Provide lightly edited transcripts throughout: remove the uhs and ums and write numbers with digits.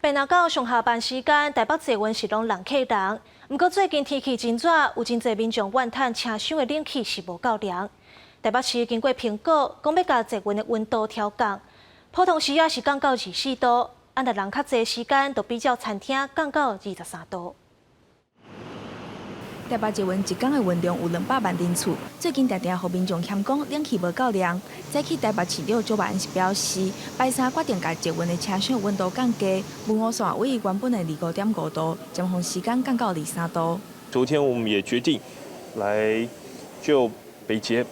平若到上下班時間，台北捷運是攏人客人。毋過最近天氣真熱，有真濟民眾怨嘆車廂的冷氣是無夠涼。台北市經過評估，講欲共捷運的溫度調降，普通時仔是降到24度，啊若人較濟時間，就比照餐廳降到23度。台北捷運一工的運量有200萬人次，最近定定予民眾嫌講冷氣無夠涼。早起台北市長蔣萬安是表示，拜三決定共捷運的車廂溫度降低，文湖線位原本的25.5度，尖峰時間降到23度。昨天我們也決定來就北捷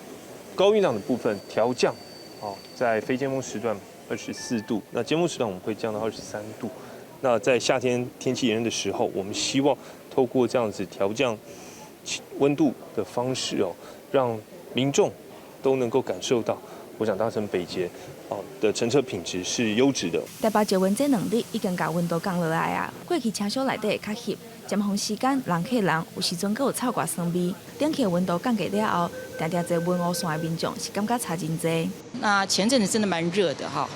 高運量的部分調降，哦，在非尖峰時段24度，那尖峰時段我們會降到23度。那在夏天天氣炎熱的時候，我們希望透過這樣子調降溫度的方式哦，讓民眾都能夠感受到，我想搭乘北捷哦的乘車品質是優質的。台北捷運這兩日已經共溫度降落來啊，過去車廂內底會較翕，尖峰時間人客人，有時陣閣有臭怪酸味。冷氣溫度降低了後，定定坐文湖線的民眾是感覺差真濟。那前陣子真的蠻熱的哈，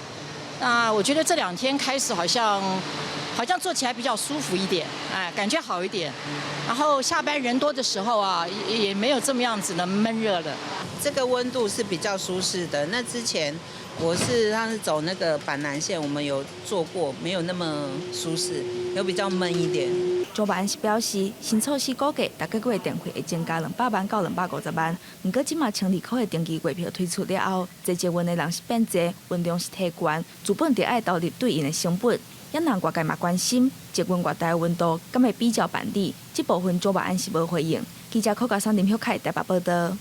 那我覺得這兩天開始好像坐起來比較舒服一點，哎，感覺好一點。然後下班人多的時候啊，也沒有這麼樣子的悶熱了。這個溫度是比較舒適的。那之前我是上次走那個板南線，我們有坐過，沒有那麼舒適，有比較悶一點。蔣萬安是表示，新措施估計逐個月電費會增加200萬到250萬。毋過這馬12塊的定期月票推出了後，坐捷運的人是變濟，運量是提懸，資本著愛投入對應的成本。也讓外界嘛關心，捷運月台溫度敢會比照辦理？這部分蔣萬安是無回應。記者柯家山林旭凱台北報道。